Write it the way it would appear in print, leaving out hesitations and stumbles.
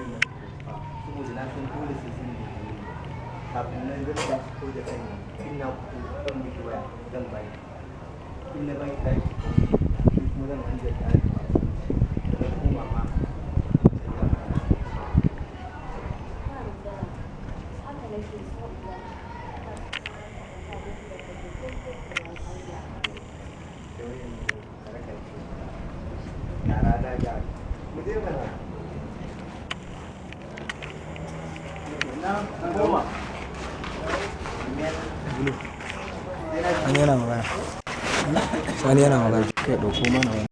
yi mata transfer, saboda na san dole sai sun yi. Kafin nan zan ɗan fito da kaina. In na fito, zan miki waya, zan baki. In na baki, za ki kawo, ni kuma zan hanzarta na tafi asibiti. Da na koma ma sai zan fara. Ba matsala. Haka nake so in ga. Tsoron Allah. Da wayan da raka ki ga rana, ga mu je mana. Na goma. Sani yana magana. Sani yana magana. Kai, ɗauko mana wani.